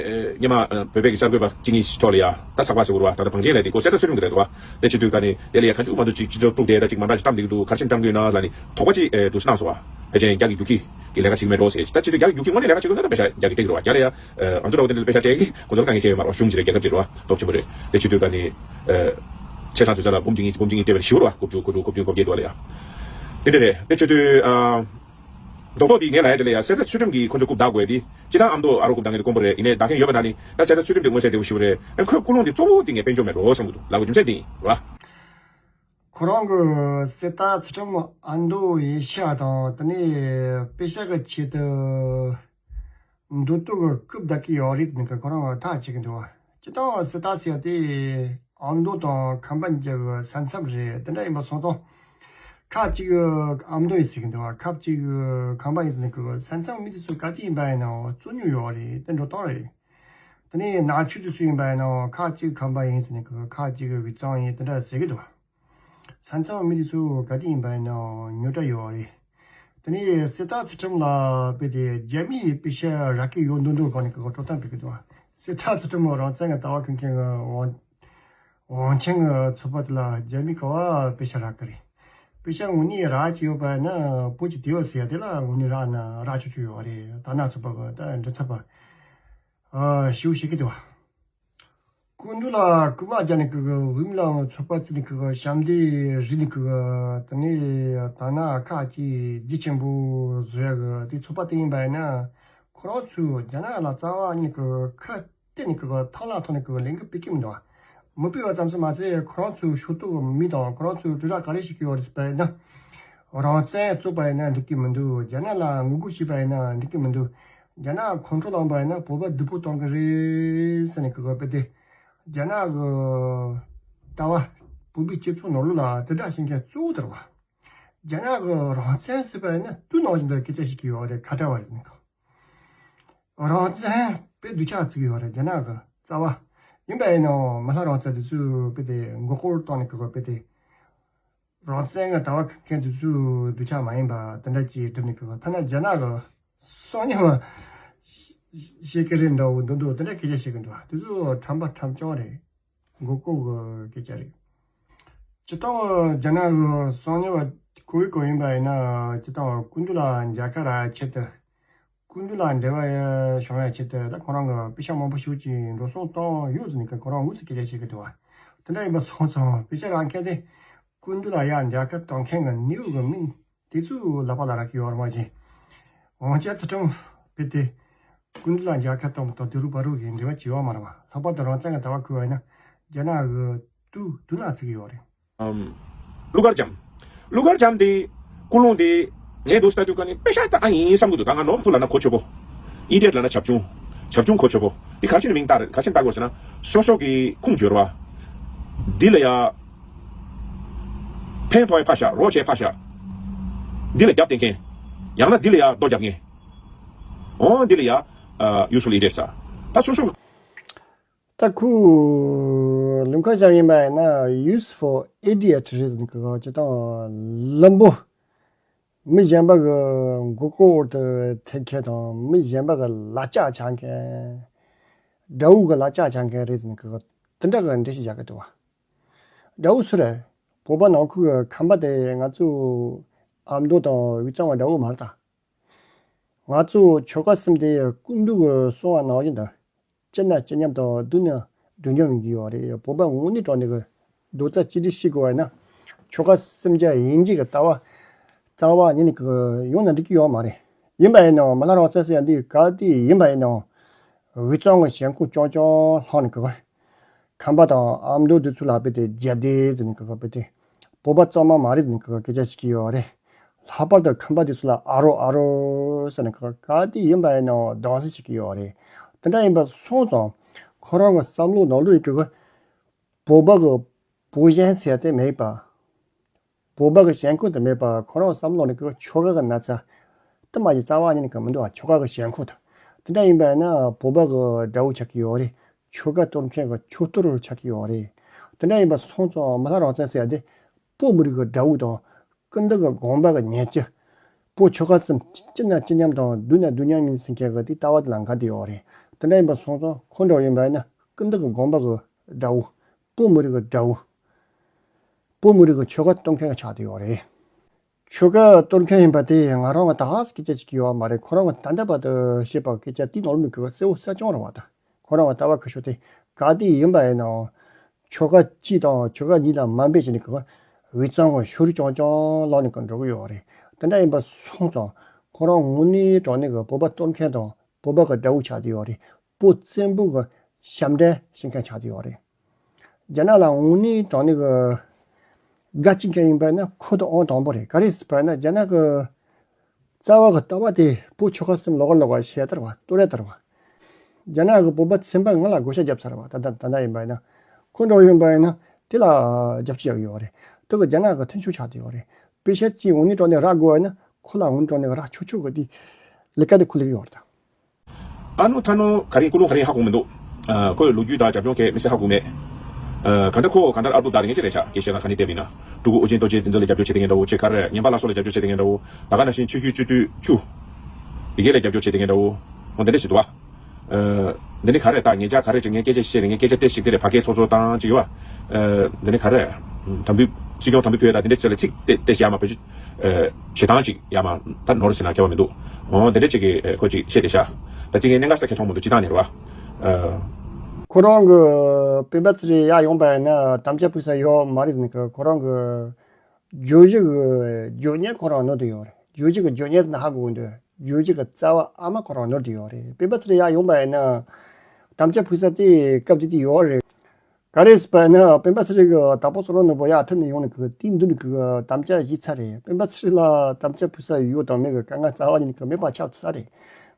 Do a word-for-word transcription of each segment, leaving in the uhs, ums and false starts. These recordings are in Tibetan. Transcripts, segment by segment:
སྔོན་མ་བོད་པའི་གི་གསར་འགོད་པ་གཅིག་གཉིས་ཐོག་ལ་ཡ་ད་ཚགས་པར་ཟེར་དགོས་རེད་བ། ད་ལྟ་བང་ཆེན་ལས་དེ་ཁོ་གསལ་བརྡ་ཚུལ་ཁྲིམས་གི་རེད་བ། དེ་བྱེད་དུས་ཀ་ནི་དེ་ལ་ཡ་ཁ་མཆུ་མ་འདུག་ཅིག་སྤྱི་ཚོགས་དཀྲུགས་དེ་ད་ཅིག་མ་འདྲ་ཞིག་གཏམ་འདི་གི་འདུག་གར་ཆེན་བཀྲམ་གི་ཡོད་ན་ལ་ནི་དོགས་པ་ཅིག་འདུག་སྣང་སོང་བ། ཕལ་ཆེར་རྒྱ་གི་རྒྱུག་ཁྱི་གི་ལས་ཀ་བྱེད་ཀྱི་མེད་འགྲོ་ཟེར། ད་བྱེད་དུས་རྒྱ་གི་རྒྱུག་ཁྱི་དངོས་གནས་ལས་ཀ་བྱེད་དགོས་ན་ད་པེ་ཤ་རྒྱ་གི་སྤྲད་གི་རེད་བ། རྒྱ་ལ་ཡ་ཨང་ཚོ་འདྲ་བོ་དེ་འདྲ་པེ་ཤ་སྤྲད་གི་ཁོང་ཚོ་ལ་དཀའ་ངལ་འཁྱེར་ཡོད་མ་རེད་བ། གཞུང་གི་རེད་རྒྱལ་ཁབ་ཅིག་རེད་བ། སྟོབས་ཆེན་པོ་རེད། དེ་བྱེད་དུས་ཀ་ནི་ཆེ་ཚང་དུས་ས་ལ་འབུམ་གཅིག་གཉིས་འབུམ་གཅིག་གཉིས་སྤྲད་པ་ཞིག་རེད་བ། དགུ་བཅུ་དགུ་དྲུག་དགུ་བདུན་དགུ་བརྒྱད་འདུག་བ་ལ་ཡ། དེ་འདྲ་རེད། དེ་བྱེད་དུས་རྡོག་རྡོག་འདི་ངས་ལ་ཡ་དེ་ལ་ཡ་གསལ་བརྡ་ཚུལ་ཁྲིམས་ཀྱི་ཁོང་ཚོ་རྐུབ་བདའ་དགོས་དེ། སྤྱིར་བཏང་ཨ་མདོ་ཨ་རོ་རྐུབ་བདའ་མཁན་དེ་དཀོན་པོ་རེད། ཡིན་ནའི་བདའ་མཁན་ཡོད་པ་ན་ནི་ད་གསལ་བརྡ་ཚུལ་ཁྲིམས་དེ་མངོན་གསལ་དོད་པོ་ཞིག་རེད། ཨ་ཁོའི་ཀུན་སློང་དེ་གཙོ་བོ་དེ་ངས་དཔལ་འབྱོར་མེད་འགྲོ་བསམ་གི་འདུག་ལབ་དགོས་རྒྱུ་མཚན་དེ་ཡིན་ར། ཁོ་རང་གི་གསལ་བརྡ་ཚུལ་ཁྲིམས་ཨ་མདོ་ཨེ་ཤ་ཡ་དང་དེ་ནས་པེ་ཤ་གི་ཆེད་དུ་མདོ་སྟོད་ཀྱི་རྐུབ་བདའ་གི་ཡོད་རེད་ཟེར་ནས་ཁོ་རང་གིས་ཐག་བཅད་ཀྱི་འདུག་བ། སྤྱིར་བཏང་གསལ་བརྡ་ཟེར་ཡ་དེ་ཨ་མདོ་དང་ཁམས་པ་གཉིས་ཀྱི་ས་མཚམས་རེད། དེ་འདྲ་ཡིན་པ་སོང་ཙང་ཁ་ཅིག་ཨ་མདོ་ཡིན་ཟེར་གྱི་འདུག་བ། ཁ་ཅིག་ཁམས་པ་ཡིན་ཟེར་ནས་ཁོ་ས་མཚམས་མི་དེ་ཚོ་ག་དུས་ཡིན་པ་ཡིན་ནའང་རྩོད་རྙོག་ཡོད་རེད། དེ་འགྲོ་སྟངས་རེད། དེ་ནས་ནག་ཆུ་དེ་ཚོ་ཡིན་པ་ཡིན་ནའང་ཁ་ཅིག་ཁམས་པ་ཡིན་ཟེར་ནས་ཁོ་ཁ་ཅིག་དབུས་གཙང་ཡིན་དེ་འདྲ་ཟེར་གྱི་འདུག་བ། ས་མཚམས་མི་དེ་ཚོ་ག་དུས་ཡིན་པ་ཡིན་ནའང་རྙོག་དྲ་ཡོད་རེད། དེ་ནས་གསལ་བརྡ་ཚུལ་ཁྲིམས་ལ་དཔེ་དེ་རྒྱ་མིའི་པེ་ཤ་རག་གི་ཡོད་མདོག་མདོག་སྒང་ནས་ཀྱི་འགྲོ་སྟངས་སྤེལ་གི་འདུག་བ། གསལ་བརྡ་ཚུལ་ཁྲིམས་རང་བཙན་གྱི་ལྟ་བ་འཁྱེར་མཁན་གྱི་དབང་དབང་ཆེན་གྱི་ཚོགས་པ་དེ་ལ་རྒྱ་མི་ག་བ་པེ་ཤ་རག་གི་རེད། པེ་ཤ་དངོས་གནས་རག་གི་ཡོད་པ་ཡིན་ན་བོད་ཀྱི་དེའོ་ཟེར་ཡ་དེ་ལ་དངོས་གནས་རག་ན་རག་ཆོག་ཆོག་ཡོད་རེད། ད་ནང་ཚོགས་པ་གི་ད་མགྲིན་ཚབ་པ་ཨ་ཞུ་ཞིག་གི་འདུག་བ། སྐུ་མདུན་ལ་སྐུལ་མ་རྒྱག་ནས་ཀྱི་འོས་མི་ལ་ཚོགས་པ་བརྩིས་ནས་ཀྱི་ཞབས་འདེགས་རིལ་ནས་ཀྱི་དེ་ནས་ད་ན་ཁ་ཅིག་རྒྱུ་ཆེན་པོ་བཟོ་ཡ་གི་དེ་ཚོགས་པ་དེ་ཡིན་པ་ཡིན་ན་ཁོ་རང་ཚོས་རྒྱ་ནག་ལ་རྩ་བ་ཉིད་ཀྱི་ཁ་གཏད་ནས་ཀྱི་ཐག་ལ་ཐོག་ནས་ཀྱི་ལས་འགུལ་སྤེལ་གྱི་མི་འདུག་མི་སྤེལ་བ་ཙམ་ཟད་མ་ཟད་ཁོ་རང་ཚོའི་ཤོག་ཐོག་མི་དང་ཁོ་རང་ཚོའི་དྲིལ་བསྒྲགས་ག་རེ་བྱེད་ཀྱི་ཡོད་རེད་ཟེར་བ་ཡིན་ན། རང་བཙན་རྩོད་པ་ཡིན་ན་འགྲིག་གི་མི་འདུག་རྒྱ་ནག་ལ་ངོ་རྒོལ་བྱས་པ་ཡིན་ན་འགྲིག་གི་མི་འདུག་རྒྱ་ནག་ཁོང་ཁྲོ་ལངས་པ་ཡིན་ན་བོད་པ་སྡུག་པོ་གཏོང་གི་རེད་ཟེར་ནས་ཀྱི་དཔེ་དེ། རྒྱ་ནག་གི་ལྟ་བ་བོད་པའི་སྤྱི་ཚོགས་ནང་ལོགས་ལ་དྲིལ་བསྒྲགས་བྱེད་མཁན་གཙོ་བོ་དེ་རེད་བ། རྒྱ་ནག་གི་རང་བཙན་ཟེར་བ་ཡིན་ན་དུས་ནང་བཞིན་དུ་སྐད་ཆ་བཤད་ཀྱི་ཡོད་རེད། ཁ་བྲལ་བ་རེད་ཟེར་ནས་ཀྱི། རང་བཙན་དཔེ་སྡུག་ཅག་བརྩི་གི་ཡོད་རེད་རྒྱ་ནག་གི་རྩ་བ། ཡིན་པ་ཡིན་ནའང་མི་ལྷ་རང་བཙན་དེ་ཚོས་དཔེ་དེ་མགོ་སྐོར་བཏང་ནས་ཀྱི་དཔེ་དེ། རང་བཙན་གྱི་ལྟ་བ་མཁན་དེ་ཚོའི་སྡུག་ཅག་མ་ཡིན་པ་དེ་འདྲ་ཅིག་སྒྲུབ་ནས་ཀྱི་ཐ་ན་རྒྱ་ནག་གི་གསང་ཉུལ་བ་ཤེས་ཀྱི་རེད་འདྲ་བོ་འདུག་འདུག་དེ་འདྲ་སྐད་ཆ་བཤད་ཀྱི་འདུག་དེ་ཚོ་ཁྲམ་པ་ཁྲམ་ཆུང་རེད། མགོ་སྐོར་གྱི་སྐད་ཆ་རེད། སྤྱིར་བཏང་རྒྱ་ནག་གི་གསང་ཉུལ་བ་གོ་བའི་གོ་ཡིན་པ་ཡིན་ན་སྤྱིར་བཏང་སྐུ་མདུན་ལ་མཇལ་ཁ་རག་ཆེད་དུ། སྐུ་མདུན་ལ་འབྲེལ་བ་བྱུང་བའི་ཆེད་དུ་ད་ཁོ་རང་གི་པེ་ཤ་མང་པོ་ཞིག་ཅིག་འགྲོ་སོང་བཏང་ཡོད་ཟེར་ནས་ཁོ་རང་དངོས་སུ་སྐད་ཆ་བཤད་ཀྱི་འདུག་བ། དེ་འདྲ་ཡིན་པ་སོང་ཙང་པེ་ཤ་རག་མཁན་དེ་སྐུ་མདུན་ལ་ཡར་མཇལ་ཁ་གཏོང་མཁན་གྱི་ནེའུ་གི་མི་དེ་ཚོའི་ལག་པ་ལ་རག་གི་ཡོད་རེད་མ་གཞི། འོན་ཀྱང་ཚུལ་ཁྲིམས་དཔེ་དེ་སྐུ་མདུན་ལ་མཇལ་ཁ་གཏོང་མི་ཐོག་དེ་རུ་བ་རུ་གི་འབྲེལ་བ་ཅི་ཡོད་མ་རེད་བ། ལྷག་པར་དུ་རང་བཙན་གྱི་ལྟ་བ་ཁུར་བ་ཡིན་ན་རྒྱ་ནག་གི་དུས་དུས་ན་བརྩི་གི་ཡོད་རེད། ཨམ། ཀླུ་མཁར་བྱམས། ཀླུ་མཁར་བྱམས་དེ་ཀུན་སློང་དེ་ངས་འདུག་ལྟ་དུས་ཀ་ནི་པེ་ཤ་ད་ཨ་ཡིན་བསམ་གི་འདུག་ད་ང་ནོར་ཚུ་ལ་ན་གོ་ཆོད་པོ། ཨི་ཌི་ཡཊ་ལ་ན་བྱབ་ཆུང་། བྱབ་ཆུང་གོ་ཆོད་པོ། དེ་ག་ཆེ་ནས་མིང་བཏགས་རེད། ག་ཆེ་བཏགས་དགོས་ཟེར་ན། སོ་སོ་གི་ཁུངས་བཅོལ་བ། འདི་ལ་ཡ། ཕན་ཐོགས་ཡ་ཕར་བཞག་རོགས་བྱས་ཕར་བཞག་འདི་ལ་རྒྱབ་བསྟན་མཁན། ཡང་ན་འདི་ལ་ཡ་རྡོ་རྒྱབ་མཁན། འོ་འདི་ལ་ཡ། ཨ་ཡུ་སི་ཕུལ་ཨི་ཌི་ཡཊ་ཟེར། ད་སོ་སོ། ད་ཁོ་ཀླུ་མཁར་བྱམས་ཡིན་པ་ཡིན་ན་ཡུ་སི་ཕུལ་ཨི་ཌི་ཡཊ་རེད་ཟེར་གི་ཅི་དང་བླུན་པོ། མི་གཞན་པ་གི་མགོ་སྐོར་དུ་ཐེག་མཁན་དང་མི་གཞན་པ་གི་ལག་ལྕགས་འཆང་མཁན། དགྲ་བོ་གི་ལག་ལྕགས་འཆང་མཁན་རེད་ཟེར་གི་དེ་འདྲ་གི་འགྲེལ་བཤད་རྒྱག་གི་འདུག་བ། དགྲ་བོ་སུ་རེད། བོད་པ་ནང་ཁུལ་གི་ཁམས་པ་དེ་ང་ཚོ་ཨ་མདོ་དང་དབུས་གཙང་བ་དགྲ་བོ་མ་རེད་ད། ང་ཚོ་ཆོལ་ཁ་གསུམ་དེ་སྐུ་མདུན་གྱི་གསུང་བ་ནང་བཞིན་དུ་སྤྱི་ན་སྤྱི་མཉམ་དང་སྡུག་ན་སྡུག་མཉམ་ཡིན་གྱི་ཡོད་རེད། བོད་པ་དངོས་གནས་དྲང་གནས་ཀྱི་རྡོག་རྩ་གཅིག་སྒྲིལ་བྱེད་དགོས་པ་ཡིན་ན་ཆོལ་ཁ་གསུམ་ཆ་ཡིན་གཅིག་གི་ལྟ་བ་རྩ་བ་ཉིད་ནས་ཀྱི་ཡོང་ན་འགྲིག་གི་ཡོད་མ་རེད། ཡིན་པ་ཡིན་ནའང་མི་ལྷ་རང་བཙན་ཟེར་ཡ་འདི་ག་དུས་ཡིན་པ་ཡིན་ནའང་དབུས་གཙང་གི་ཞེན་ཁོག་རྐྱང་རྐྱང་ལྷག་ནས་ཀྱི། ཁམས་པ་དང་ཨ་མདོ་དེ་ཚོ་ལ་དཔེ་དེ་རྒྱབ་བསྡད་ཟེར་ནས་ཀྱི་དཔེ་དེ། བོད་པ་གཙང་མ་མ་རེད་ཟེར་ནས་ཀྱི་སྐད་ཆ་བཤད་ཀྱི་ཡོད་རེད། ལྷག་པར་དུ་ཁམས་པ་དེ་ཚོ་ལ་ཨ་རོ་ཨ་རོ་ཟེར་ནས་ཀྱི་ག་དུས་ཡིན་པ་ཡིན་ནའང་སྡང་ཟེར་བྱེད་ཀྱི་ཡོད་རེད། དེ་འདྲ་ཡིན་པ་སོང་ཙང་ཁོ་རང་གི་བསམ་བློ་ནང་ལོགས་ཀྱི་བོད་པ་གི་བོད་ཞེན་ཟེར་དེ་མེད་པ། བོད་པ་གི་ཞེན་ཁོག་དེ་མེད་པ་ཁོ་རང་བསམ་བློ་ནས་ཀྱི་ཆོལ་ཁ་གི་ན་ཚ་དེ་མ་གཞི་རྩ་བ་ཉིད་ནས་ཀྱི་མི་འདུག་བ། ཆོལ་ཁ་གི་ཞེན་ཁོག་དེ། དེ་འདྲ་ཡིན་པ་ཡིན་ན་བོད་པ་གི་དགྲ་བོ་ཆགས་ཀྱི་ཡོད་རེད། ཆོལ་ཁ་གཏོར་མཁན་གྱི་ཆོལ་གཏོར་ཆགས་ཀྱི་ཡོད་རེད། དེ་འདྲ་ཡིན་པ་སོང་ཙང་མི་ལྷ་རང་བཙན་ཟེར་ཡ་དེ་བོད་མི་རིགས་ཀྱི་དགྲ་བོ་དང་། སྐུ་མདུན་གྱི་དགོངས་པ་གི་ཉེས་སྤྱོད། བོད་ཆོལ་ཁ་གསུམ་སྤྱི་ན་སྤྱི་མཉམ་དང་སྡུག་ན་སྡུག་མཉམ་ཡིན་ཟེར་མཁན་གྱི་དེ་ལྟ་བ་དེ་ལ་འགལ་བསྡད་ཡོད་རེད། དེ་འདྲ་ཡིན་པ་སོང་ཙང་ཁོ་འདྲ་ཡིན་པ་ཡིན་ན་སྐུ་མདུན་གྱི་དགོངས་པ་གི་དགྲ་བོ། བོད་མི་རིགས་ཀྱི་དགྲ་བོ། བོད་མི་རིགས་ཀྱི་ཆོལ་ཁ་གཏོར་མཁན་གྱི་ཆགས་བསྡད་ཡོད་རེད། ཆོལ་ཁ་གཏོར་མཁན་ཡིན་པ་དེ་ང་རང་ང་ད་ག་སེ་སྐད་ཆ་ཞིག་ཡོད་མ་རེད། ཁོ་རང་ང་ད་ལྟ་བར་དུ་བཤད་པ་སྐད་ཆ་དེ་ནོར་མི་དགོས་པ་གསལ་བོ་གསལ་རྐྱང་རེད་བ། ད་ཁོ་རང་ང་ལྟ་བ་ཁ་ཤོ་དེ་ག་དེ་ཡིན་པ་ཡིན་ནའང་ཆོལ་ཁ་གཅིག་དང་ཆོལ་ཁ་གཉིས་ལ་མ་འབད་བྱས་ནས་གི་འོས་འཚམ་གི་ཤོ་རུ་རྐྱང་རྐྱང་ལངས་ནས་གི་འགྲོ་གི་ཡོད་རེད། དེ་འདྲ་ཡིན་པ་སོང་ཙང་ཁོ་རང་དངོས་གནས་དྲང་གནས་གི་བོད་པ་གཏོར་མཁན་དང་བོད་པ་གི་དགྲ་བོ་ཆགས་བསྡད་ཡོད་རེད། བོད་བཙན་པོ་གི་ཞབས་འདྲེན་བྱེད་མཁན་ཆགས་བསྡད་ཡོད་རེད། རྒྱ་ནག་ལ་དངོས་གནས་དྲང་གནས་ཀྱི་དགའ་སྐྱིད་མཁན་ཡིན་པ་ན་ཁོ་དང་ཨང་དང་པོ་རེད། ག་རེ་ཟེར་བ་ན་རྒྱ་ནག་གི་རྩ་བ་གི་ལྟ་བ་དེ་བོད་ཆོལ་ཁ་གསུམ་ལོགས་ཀ་ལོགས་ཀ་ཞེ་དར་བ་སྟོད་ར་དར་བ། རྒྱ་ནག་གི་བོད་པ་ཚན་པ་ང་ལ་བགོ་བཤའ་བརྒྱབ་ཚར་བ། ད་ལྟ་ད་ལྟ་ཡིན་པ་ན་ཁོ་འདྲ་ཡིན་པ་ཡིན་ན་དེ་ལ་རྒྱབ་སྐྱོར་ཡག་ཡོད་རེད། དེ་གི་རྒྱ་ནག་གི་མཐུན་ཕྱོགས་ཆགས་བསྡད་ཡོད་རེད། པེ་ཤ་ཅིག་དངོས་གནས་དྲང་གནས་རག་དགོས་བ་ན་ཁོ་ལ་དངོས་གནས་དྲང་གནས་རག་ཆོག་ཆོག་གི་དེ་ལས་ཀ་དེ་ཁོ་ལས་ཀྱི་ཡོད་རེད་ད། ཨ་ནུ་ཐ་ནུ་ག་རེ་ཀུ་ལུ་ག་རེ་ཧ་གོ་མི་འདུག་ཨ། ཁོའི་ལོ་རྒྱུས་དང་རྒྱབ་ལྗོངས་གས་མི་སེ་ཧ་གོ་མེད། ཨ། ག་འདྲ་ཁོ་ག་འདྲ་ཨར་བུ་དར་ངེས་ཅི་རེད་ཆ་སྐད་བཤད་ན་ག་ནི་བལྟས་པ་ཡིན་ན། ཕྲུ་གུ་ཨོ་རྒྱན་རྡོ་རྗེ་དེ་ཚོ་ལ་རྒྱབ་སྐྱོར་བྱེད་དེ་ངེས་འདྲ་བོ་ཆེ་ག་རེ་ཉན་པ་ལ་སོགས་ལ་རྒྱབ་སྐྱོར་བྱེད་དེ་ངེས་འདྲ་བོ་ད་ག་ནང་བཞིན་ཆོས་བརྒྱུད་སྤྱི་འཐུས་བཅུ། དེ་གས་ལ་རྒྱབ་སྐྱོར་བྱེད་དེ་ངེས་འདྲ་བོ། འོ་འདི་འདྲ་ཞིག་འདུག་བ། ཨ། འདི་ནི་ག་རེ་ད་ངེད་ཅག་ག་རེ་ཅིག་ངས་སྐད་ཆ་བཤད་ནས་ངས་སྐད་ཆ་ཏེ་ཞིག་དེ་རེད་ཕ་གིའི་ཚོགས་གཙོ་དང་ཅིག་ཡོད་བ། ཨ། འདི་ནི་ག་རེ། དམ་འབུལ་སྲིད་སྐྱོང་དམ་འབུལ་ཕུལ་ཡ་ད་འདི་འདྲ་ཅིག་ལ་ཚིག་ཏེ་ཏེ་ཞིག་ཡ་མ་བོད་ཅིག་ཨ། བྱེད་སྟངས་ཅིག་ཡ་མ་ད་ནོར་ཟིན་ན་ཁྱད་པར་མི་འདུག་འོ་འདི་འདྲ་ཅིག་གིས་ཁོ་ཅིག་བཤད་དེ་ཤག་ད་ཅིག་ངས་གནད་འགག་ས་ཁྱད་མཐོང་མི་འདུག་སྤྱི་བཏང་ནས་རེད་བ། ཨ། ཁོ་རང་གི་སྤེན་པ་ཚེ་རིང་ཡར་ཡོང་པ་ཡིན་ན་དམ་བཅའ་ཕུལ་ས་ཡོད་མ་རེད་ཟེར་ནས་ཁོ་རང་གི་བརྗོད་གཞི་གི་བརྗོད་སྙིང་ཁོ་རང་ནོར་དུ་ཡོད་རེད། བརྗོད་གཞི་གི་བརྗོད་སྙིང་ཟེར་ན་ཧ་གོ་གི་འདུག་བརྗོད་གཞི་གི་རྩ་བ་ཨ་མ་ཁོ་རང་ནོར་དུ་ཡོད་རེད། སྤེན་པ་ཚེ་རིང་ཡར་ཡོང་པ་ཡིན་ན་དམ་བཅའ་ཕུལ་ས་དེ་སྐབས་དེ་དུས་ཡོད་རེད། ག་རེ་ཟེར་བ་ཡིན་ན་སྤེན་པ་ཚེ་རིང་གི་དྭགས་པོ་བསོད་ནམས་ནོར་བུ་ཡར་ཁྲིད་ནས་ཡོང་ནས་གི་དེའི་མདུན་ནས་གི་དམ་བཅའ་བཞེས་ཚར་རེད། སྤེན་པ་ཚེ་རིང་ལ་དམ་བཅའ་ཕུལ་ས་ཡོད་དང་མེད་གི་དཀའ་ངལ་རྩ་བ་ཉིད་ནས་གི་མེད་པ་ཆགས་ཚར་རེད།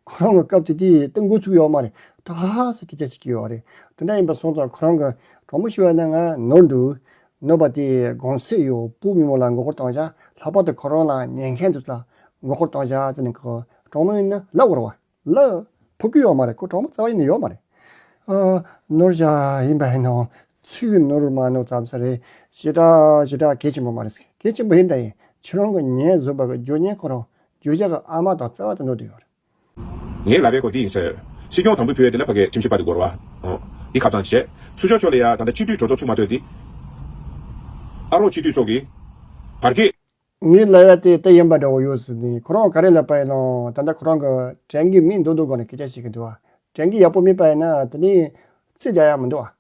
ཁོ་རང་གི་སྐབས་དེ་དུས་ཏི་འགོ་ཚུགས་ཡོད་མ་རེད། ད་ཧ་ཧ་ཟེར་སྐད་ཆ་ཞིག་གི་ཡོད་རེད། དེ་འདྲ་ཡིན་པ་སོང་ཙང་ཁོ་རང་གི་དྲང་མོ་ཞུ་བ་ཡིན་ན་ང་ནོར་འདུག་ནོར་བ་དེ་དགོངས་སེལ་ཡོད། བོད་མི་མང་ལ་མགོ་སྐོར་གཏོང་བྱ། ལྷག་པར་དུ་ཁོ་རང་ལ་ཉན་མཁན་ཚོ་ལ་མགོ་སྐོར་གཏོང་བྱ་ཟེར་ནས་ཁོ་དྲང་མོ་ཡིན་ན་ལབ་དགོས་རེད་བ། ལབ་ཐུབ་ཀྱི་ཡོད་མ་རེད། ཁོ་དྲང་མོ་རྩ་བ་ཡིན་ནས་ཡོད་མ་རེད། ཨ། ནོར་བྱ་ཡིན་པ་ཡིན་ནའང་ཚིག་ནོར་མ་ནོར་ཙམ་ཟེར་རེད། ཞེ་དྲག་ཞེ་དྲག་གལ་ཆེན་པོ་མ་རེད། གལ་ཆེན་པོ་ཡིན་ད་ཡིན་ཁྱེད་རང་གི་ཉན་བཟོད་པ་གི་བརྗོད་སྙིང་ཁོ་རང་བརྗོད་བྱ་གི་ཨ་མ་དང་རྩ་བ་དུ་ནོར་དུ་ཡོད་རེད། ངའི་ལབ་པའི་སྐོར་འདི་ཡིན་ཟེར། སྲིད་སྐྱོང་དམ་འབུལ་ཕུལ་ཡ་དེ་ལ་ཕ་གིའི་ཁྲིམས་ཞིབ་པ་དེ་འགོར་བ། འོ། འདི་ཁ་ཚང་བྱས། ཚུར་ཤོག་ཕྱོགས་ལ་ཡ་ད་ལྟ་སྤྱི་འཐུས་གྲོས་ཚོགས་ཚུགས་མ་ཐོན་འདི། ཨ་རོགས་སྤྱི་འཐུས་ཚོགས་ཀྱི། བར་བརྒལ། ངའི་ལབ་ཡ་དེ་དེ་ཡིན་པ་འདྲ་བོ་ཡོད་ཟེར་ནས་ཁོ་རང་ག་རེ་ལབ་པ་ཡིན་ནའང་ད་ལྟ་ཁོ་རང་གི་དྲན་གི་མིན་མདོག་མདོག་སྒང་ནས་སྐད་ཆ་བཤད་གི་འདུག་བ། དྲན་གི་ཡག་པོ་མེད་པ་ཡིན་ན་དེ་ནས་རྩིས་རྒྱག་ཡ་མི་འདུག་བ།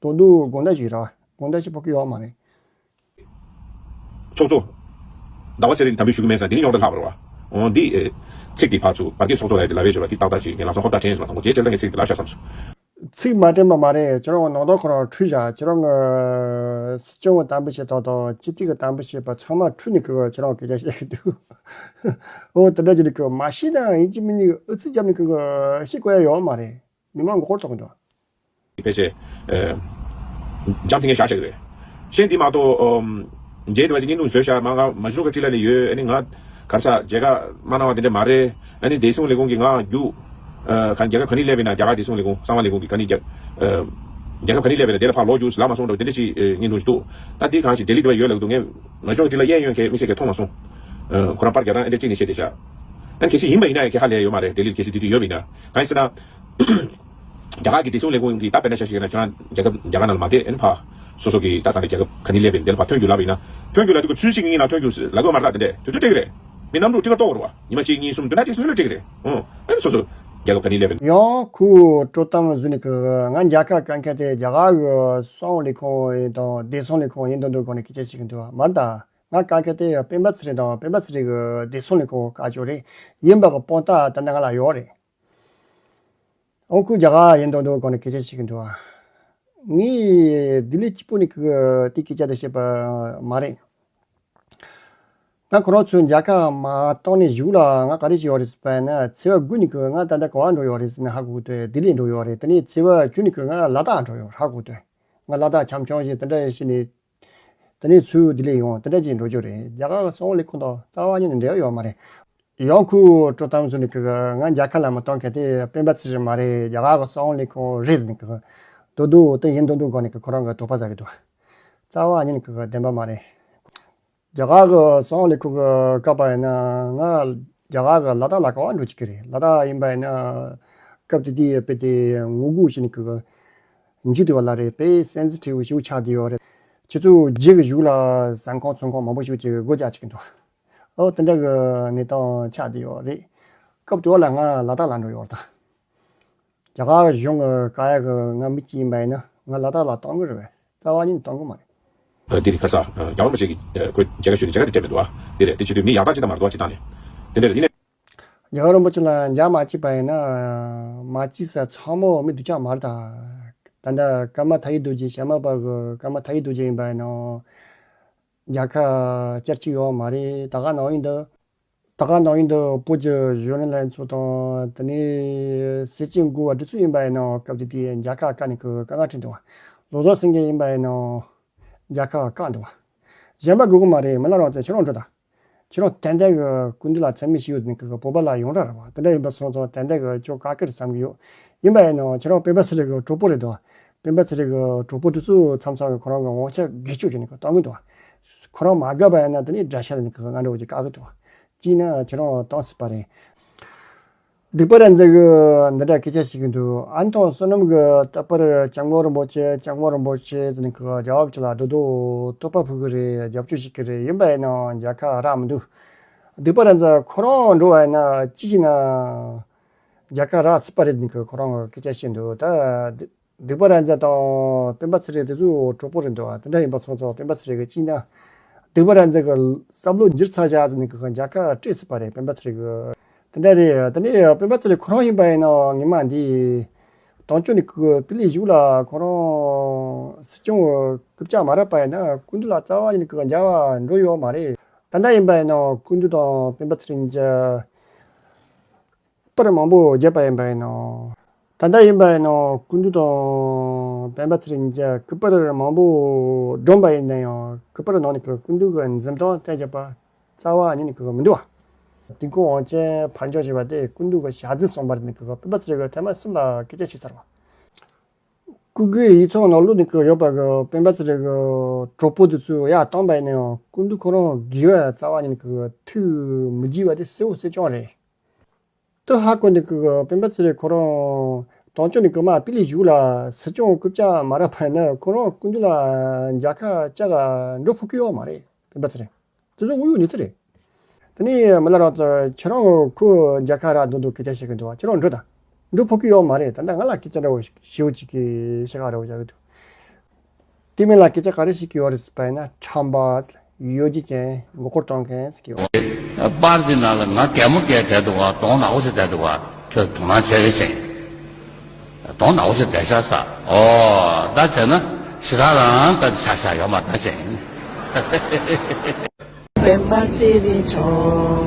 མདོག་མདོག་དགོང་དག་ཞིག་ར་བ། དགོང་དག་ཞིག་ཕོག་གི་ཡོད་མ་རེད། ཚོགས་གཙོ། ཟླ་བ་ཚེ་རིང་དམ་འབུལ་ཞུ་གི་མེད་ཟེར་འདི་ནི་རྙོག་དྲ་ལྷག་པ་རེད་བ། འོ་འདི། ཚིག་འདི་ཕར་ཚུར་བར་བརྒལ་ཚོགས་གཙོ་ལ་ཡ་དེ་ལབ་པའི་བརྗོད་པ་འདི་ཏག་ཏག་ཅིག་ངས་ལམ་སང་ཧོབ་ཏ་དྲན་སོང་ལ་དང་པོ་རྗེས་བྱས་ལ་ངས་ཚིག་འདི་ལབ་ཤག་བསམ་སོང་། ཚིག་མ་དྲན་པ་མ་རེད། ཁྱེད་རང་གི་ནང་དོན་ཁོ་རང་འཁྲུལ་བཞག་ཁྱེད་རང་གི་སྲིད་སྐྱོང་གི་དམ་འབུལ་བྱེད་སྟངས་དང་སྤྱི་འཐུས་ཀྱི་དམ་འབུལ་བྱེད་པ་ཚང་མ་འཁྲུལ་ནས་ཁོ་ཁྱེད་རང་གི་སྐད་ཆ་བཤད་གི་འདུག་འོ་དེ་འདྲ་བྱས་ནས་ཁོ་མ་ཤེས་ན་ཡིན་གཅིག་མིན་གཉིས་ཨུ་ཚུགས་བརྒྱབ་ནས་ཁོ་ཤེས་དགོས་ཡ་ཡོད་མ་རེད། མི་མང་མགོ་སྐོར་གཏོང་གི་འདུག་ཕལ་ཆེར། ཨ། འཇམ་ཐིང་ངེ་བཞག་བཞག་གི་རེད། གཞན་འདི་མ་གཏོགས། ཨམ། རྗེས་འདི་བ་ཅིག་བརྙན་ཐུང་བཟོས་བཞག་མ་ང་མ་ཞུ་ག་ཅི་ལ་ནི་ཡོད། ཨ་ནི་ང་གར་ས་མཇལ་ཁ་མ་གནང་བ་དེ་འདྲ་མ་རེད། ཨ་ནི་བདེ་སྲུང་ལས་ཁུངས་ཀྱིས་ང་རྒྱུག་ཨ། ག་རྒྱལ་ཁབ་ག་ནས་སླེབས་ཡིན་ན་རྒྱ་གར་བདེ་སྲུང་ལས་ཁུངས་གསང་བ་ལས་ཁུངས་ཀྱིས་ག་ནས་རྒྱ། ཨ། རྒྱལ་ཁབ་ག་ནས་སླེབས་ཡིན་ན་དེ་ལ་ཕར་ལོག་རྒྱུགས་ལབ་མ་སོང་འདྲ་བོ་དེ་འདྲ་ཅིག་ཨ། བརྙན་ཐུང་ཞིག་འདུག་ད་འདི་གང་ཞིག་ལྡི་ལི་འདི་བ་ཡོད་ལབ་གི་འདུག་ངས་མ་ཞུ་ག་ཅི་ལ་གཡས་གཡོན་གའི་དམིགས་བསལ་གྱི་མཐོང་མ་སོང་། ཨ། ཁོ་རང་པར་རྒྱག་སྟངས་ཨེ་འདྲ་གཅིག་ནས་བཤད་བསྡད་ཤག་ཨ་ནི་གལ་སྲིད་ཡིན་པ་ཡིན་ན་ཡང་ཁྱེད་ཧ་ལས་ཡོད་མ་རེད། ལྡི་ལིར་གལ་སྲིད་དེ་དུས་ཡོད་པ་ཡིན་ན། གང་ཡིན་ཟེར་ན། རྒྱ་གར་གྱི་བདེ་སྲུང་ལས་ཁུངས་ཀྱིས་ད་དཔེར་ན་ཆ་བཞག་ན་ཁྱོད་རང་རྒྱལ་ཁབ་རྒྱ་གར་ནང་ལ་མ་བསྡད། ཨ་ནི་ཕར་སོ་སོ་གི་ད་ད་ནི་རྒྱལ་ཁབ་ག་ནས་སླེབས་པའི་དེ་ལ་ཕར་ཐོན་རྒྱུ་ལབ་པ་ཡིན་ན། ཐོན་རྒྱུ་ལབ་དུས་ཚོད་ཞིག་གི་སྔོན་ལ་ཐོན་རྒྱུ་ལབ་དགོས་མ་རེད། ད་དེ་འདྲས་དུས་ཚོད་སྤྲད་ཀྱི་རེད། མི་གནམ་གྲུ་ཊི་ཀེཊ་གཏོང་དགོས་རེད་བ། ཉི་མ་གཅིག་གཉིས་གསུམ་བདུན་ཕྲག་གཅིག་གསུམ་ལ་སྤྲད་ཀྱི་རེད། ཨོ། ཨ་ནི་སོ་སོ་རྒྱལ་ཁབ་ག་ནས་སླེབས་པའི། ཡང་ཁོས་དཀྲོག་གཏམ་བཟོས་ནས་གི་ང་རྒྱལ་ཁ་བཀག་མཁན་དེ་རྒྱ་གར་གི་གསང་བ་ལས་ཁུངས་ཡིན་དང་བདེ་སྲུང་ལས་ཁུངས་ཡིན་དང་འདུག་གོ་ནས་སྐད་ཆ་བཤད་གི་འདུག་བ། མ་རེད་ད། ང་བཀག་མཁན་དེ་སྤེན་པ་ཚེ་རིང་དང་སྤེན་པ་ཚེ་རིང་གི་བདེ་སྲུང་ལས་ཁུངས་བཀག་ཆོག་རེད། ཡིན་པ་གི་དཔང་རྟགས་ད་ལྟ་ང་ལ་ཡོད་རེད། ཨོ་ཁོ་རྒྱ་གར་ཡིན་དང་འདུག་གོ་ནས་སྐད་ཆ་བཤད་གི་འདུག་བ། ངས་ལྡི་ལི་གཅིག་པོ་ནས་གི་དེ་སྐད་ཆ་དེ་བཤད་པ་མ་རེད། ད་ཁོ་རང་ཚོས་མཇལ་ཁ་མ་བཏང་ནས་གཞུག་ལ་ང་ག་རེ་བྱས་ཡོད་རེད་ཟེར་བ་ན་ཚེས་པ་དགུ་ནས་གི་ང་ད་ལྟ་ག་བ་འགྲོ་ཡོད་རེད་ཟེར་ནས་ཧ་གོ་གི་འདུག་ལྡི་ལི་འགྲོ་ཡོད་རེད། དེ་ནས་ཚེས་པ་བཅུ་ནས་གི་ང་ལ་དྭགས་འགྲོ་ཡོད་ཧ་གོ་གི་འདུག་ང་ལ་དྭགས་འཆམ་འཆམ་བྱས་དེ་འདྲ་བྱས་ནས། དེ་ནས་ཚུར་ལྡི་ལི་ཡོང་དེ་འདྲ་ཅིག་འགྲོ་རྒྱུ་རེད། རྒྱ་གར་གི་གསང་བ་ལས་ཁུངས་དང་རྩ་བ་ཉིད་ནས་འབྲེལ་བ་ཡོད་མ་རེད། ཡང་ཁོས་དཀྲོག་གཏམ་བཟོས་ནས་གི་ང་རྒྱལ་ཁ་ལ་མ་གཏོང་མཁན་དེ་སྤེན་པ་ཚེ་རིང་མ་རེད། རྒྱ་གར་གི་གསང་བ་ལས་ཁུངས་རེད་ཟེར་ནས་གི་དོ་དོ་དེ་ཡིན་དོ་དོ་སྒང་ནས་གི་ཁོ་རང་གི་དོགས་པ་ཟ་གི་འདུག་རྩ་བ་ཉིད་ནས་གི་བདེན་པ་མ་རེད། རྒྱ་གར་གི་གསང་བ་ལས་ཁུངས་གི་བཀག་པ་ཡིན་ན་ང་རྒྱ་གར་གི་ལ་དྭགས་ལ་ག་བ་འགྲོ་བཅུག་གི་རེད། ལ་དྭགས་ཡིན་པ་ཡིན་ན་ སྐབས་དེ་དུས་དཔེ་དེ་ངོ་རྒོལ་བྱས་ནས་ཀྱི་འཇིག་བསྡད་པ་ལ་རེད། དཔེ་སེམས་ཚེགས་ཆེ་བོ་ཞིག་ཆགས་བསྡད་ཡོད་རེད། ཁྱེད་ཚོ་རྗེས་ཀྱི་གཞུག་ལ་ཟ་ཁང་ཚོང་ཁང་མང་པོ་ཞིག་གིས་སྒོ་རྒྱག་བྱེད་ཀྱི་འདུག་ཨོ་དེ་འདྲ་གི་གནས་སྟངས་ཆགས་བསྡད་ཡོད་རེད། སྐབས་དེ་བ་ལ་ང་ལ་དྭགས་ལ་འགྲོ་ཡོད་རེད་ད། རྒྱ་གར་གཞུང་གི་བཀག་ཡ་གི་ང་མི་གཅིག་ཡིན་པ་ཡིན་ན་ང་ལ་དྭགས་ལ་གཏོང་གི་རེད་པས། རྩ་བ་ཉིད་ནས་གཏོང་གི་མ་རེད། ཨ། འདི་ནི་ཁ་ས། ཨ། རྒྱལ་བ་རིན་པོ་ཆེ་གིས། ཨ། ཁོས་མཇལ་ཁ་ཞུས་ཏེ་མཇལ་ཁ་དེ་སྤྲད་མི་འདུག་ཨ། འདི་རེད། དེ་བྱེད་དུས་མི་ཡག་ཐག་ཅིག་ད་མ་རེད་འདུག་ཨ། ཅི་ད་ནས། དེ་འདྲ་རེད། ཡིན་ནའི། རྒྱལ་བ་རིན་པོ་ཆེ་ལ་མཇལ་མ་བཅུག་པ་ཡིན་ན། མ་བཅུག་ས་ཚང་མ་མི་སྡུག་ཅག་མ་རེད་ད། ད་ལྟ་ཀརྨ་ཐར་ཡེ་རྡོ་རྗེ། བྱམས་པ་གི་ཀརྨ་ཐར་ཡེ་རྡོ་རྗེ་ཡིན་པ་ཡིན་ན། མཇལ་ཁ་བཅར་གྱི་ཡོད་མ་རེད། ད་ག་ནང་བཞིན་དུ། ད་ག་ནང་བཞིན་དུ་བོད་ཀྱི་གཞོན་ནུ་ལྷན་ཚོགས་དང་། དེ་ནས་སྲིད་སྤྱི་འགོ་བ་དེ་ཚོ་ཡིན་པ་ཡིན་ན། སྐབས་དེ་དུས་མཇལ་ཁ་བཀག་ནས་ཀྱི་དཀའ་ངལ་འཕྲད་འདུག་བ། བློ་བཟང་སེང་གེ་ཡིན་པ་ཡིན་ན་མཇལ་ཁ་བཀག་འདུག་བ། གཞན་པ་དགོས་ཀྱི་མ་རེད། མི་ལ་རང་བཙན་ཁྱེད་རང་འགྲོ་ད། ཁྱེད་རང་ཏན་ཏན་གྱི་སྐུ་མདུན་ལ་མཚན་སྨད་ཞུས་ཡོད་ནས་ཀྱི་བོད་པ་ལ་ཡོང་ར་ར་བ། དེ་འདྲ་ཡིན་པ་སོང་ཙང་ཏན་ཏན་གྱི་ཁྱོད་བཀག་གི་རེད་བསམ་གྱི་ཡོད། ཡིན་པ་ཡིན་ན་ཁྱེད་རང་སྤེན་པ་ཚེ་རིང་གི་གྲོགས་པོ་རེད་འདུག་བ། སྤེན་པ་ཚེ་རིང་གི་གྲོགས་པོ་དེ་ཚོ་མཚམས་མཚམས་ཀྱི་ཁོ་རང་གི་ངོ་ཚ་སྒེར་གཅོད་བྱས་ནས་ཀྱི་གཏོང་གི་འདུག་བ། ཁོ་རང་མ་དགའ་བ་ཡིན་ན་དེ་ནས་དགྲ་ཤ་ལ་ནས་ཀྱི་ང་འདྲ་བོ་ཅིག་བཀག་གི་འདུག་བ། གཅིག་ན་ཁྱེད་རང་གཏོང་སྲིད་པ་རེད། སྡིག་པ་ར་མཛད་གི་འདི་འདྲ་སྐད་ཆ་བཤད་གི་འདུག་ཨ་ནི་ཐོག་བསོད་ནམས་གི་རྟག་པར་སྐྱབས་མགོན་རིན་པོ་ཆེ། སྐྱབས་མགོན་རིན་པོ་ཆེ་ཟེར་ནས་ཀྱི་རྒྱལ་བ་ཅིག་ལ་རྡོག་རྡོག་བསྟོད་པ་ཕུལ་གི་རེད། རྒྱབ་སྐྱོར་བྱེད་ཀྱི་རེད། ཡིན་པ་ཡིན་ན་མཇལ་ཁ་རག་མི་འདུག་སྡིག་པ་ར་མཛད་ཁོ་རང་འགྲོ་བ་ཡིན་ན་ཅི་ཞིག་ན་མཇལ་ཁ་རག་སྲིད་པ་རེད་ཟེར་ནས་ཀྱི་ཁོ་རང་གི་སྐད་ཆ་བཤད་འདུག་ད་སྡིག་པ་ར་མཛད་དང་སྤེན་པ་ཚེ་རིང་དེ་ཚོ་གྲོགས་པོ་རེད་འདུག་ད་འདྲ་ཡིན་པ་སོང་ཙང་སྤེན་པ་ཚེ་རིང་གི་གཅིག་ན་སྡིག་པ་ར་མཛད་གི་བསམ་བློ་འགྱུར་ཚར་བཞག་ཟེར་ནས་ཀྱི་མཇལ་ཁ་སྤྲད་སྲིད་པ་རེད། སྤེན་པ་ཚེ་རིང་གི་དེ་འདྲ་རེད། དེ་ནས་སྤེན་པ་ཚེ་རིང་ཁོ་རང་ཡིན་པ་ཡིན་ན་ངོ་མ་འདི་དོན་གཅོད་ནས་ཀྱི་པི་ལི་གཞུག་ལ་ཁོ་རང་སྲིད་སྐྱོང་རྐུབ་བཀྱག་མ་རག་པ་ཡིན་ན་སྐུ་མདུན་ལ་རྩ་བ་ཉིད་ནས་ཀྱི་མཇལ་བ་འགྲོ་ཡོད་མ་རེད། ད་ལྟ་ཡིན་པ་ཡིན་ན་སྐུ་མདུན་དང་སྤེན་པ་ཚེ་རིང་གཉིས་ཀྱི་པར་མང་པོ་བརྒྱབ་པ་ཡིན་པ་ཡིན་ནོ། ད་ལྟ་ཡིན་པ་ཡིན་ནོ་སྐུ་མདུན་དང་སྤེན་པ་ཚེ་རིང་གཉིས་ཀྱི་སྐུ་པར་མང་པོ་བསྒྲོན་པ་ཡིན་ན་ཡང་སྐུ་པར་ནང་ནས་ཀྱི་སྐུ་མདུན་གྱི་འཛུམ་མདངས་བསྟན་བྱས་པ་རྩ་བ་ཉིད་ནས་ཀྱི་མི་འདུག་བ། དུས་འཁོར་དབང་ཆེན་ཕར་འགྱངས་བྱས་པ་དེ་སྐུ་མདུན་གྱི་ཞལ་རྫུན་གསུངས་པ་རེད་ནས་ཀྱི་སྤེན་པ་ཚེ་རིང་གིས་ཐེངས་མ་གསུམ་ལ་སྐད་ཆ་བཤད་ཚར་བ། སྐུ་སྒེར་ཡིག་ཚང་ནང་ལོགས་ནས་ཀྱི་ཡོད་པ་གི་སྤེན་པ་ཚེ་རིང་གི་གྲོགས་པོ་དེ་ཚོས་ཡར་བཏང་པ་ཡིན་ན་ཡང་སྐུ་མདུན་ཁོ་རང་དགེ་བ་རྩ་བ་ཉིད་ནས་ཀྱི་ཐུགས་མི་དགྱེས་པ་དེ་གསལ་བོ་གསལ་རྐྱང་རེད། དེ་ཧ་གོ་ནས་ཀྱི་སྤེན་པ་ཚེ་རིང་ཁོ་རང་དོན་གཅོད་ནས་ཀྱི་མ་པི་ལི་གཞུག་ལ་སྲིད་སྐྱོང་རྐུབ་བཀྱག་མ་རག་པ་ཡིན་ན་ཁོ་རང་སྐུ་མདུན་ལ་མཇལ་ཁ་བཅར་ག་འགྲོ་ཕོད་ཀྱི་ཡོད་མ་རེད། སྤེན་པ་ཚེ་རིང་། དེ་ཚོ་དངོས་ཡོད་གནས་ཚུལ་རེད། དེ་ནས་མི་ལ་རང་ཚོ་ཁྱེད་རང་ཁོ་མཇལ་ཁ་རག་འདུག་འདུག་སྐད་ཆ་བཤད་གི་འདུག་བ། ཁྱེད་རང་འགྲོ་དང་། འགྲོ་ཕོད་ཀྱི་ཡོད་མ་རེད། ད་ལྟ་ང་ལ་སྐད་ཆ་འདྲ་བོ་ཞིག་ཞེ་པོ་ཅིག་གི་བཤད་ག་ར་བོ་བཞག་གི་འདུག་དེ་མིན་ལ་སྐད་ཆ་ག་རེ་བཤད་ཀྱི་ཡོད་རེད་ཟེར་བ་ཡིན་ན་ཁྲམ་པ། གཡོ་སྒྱུ་ཅན། མགོ་སྐོར་གཏོང་མཁན་ཟེར་གྱི་ཡོད། པར་འདི་ནང་ལ་ང་གད་མོ་བགད་བསྡད་འདུག་བ། གདོང་ནག་པོ་ཞིག་བསྡད་འདུག་བ། ཁྱོད་དོ་སྣང་བྱེད་རེ་བྱེད། གདོང་ནག་པོ་ཞིག་བསྡད་ཤག་ས། ཨོ། ད་བྱས་ན་ཞེ་དྲག་རང་ད་ཆགས་ཤག་ཡོད་མ་རེད་ཟེར། སྤེན་པ་ཚེ་རིང་མཆོག་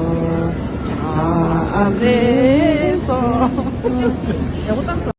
ལྕམ་རེད་སོང་།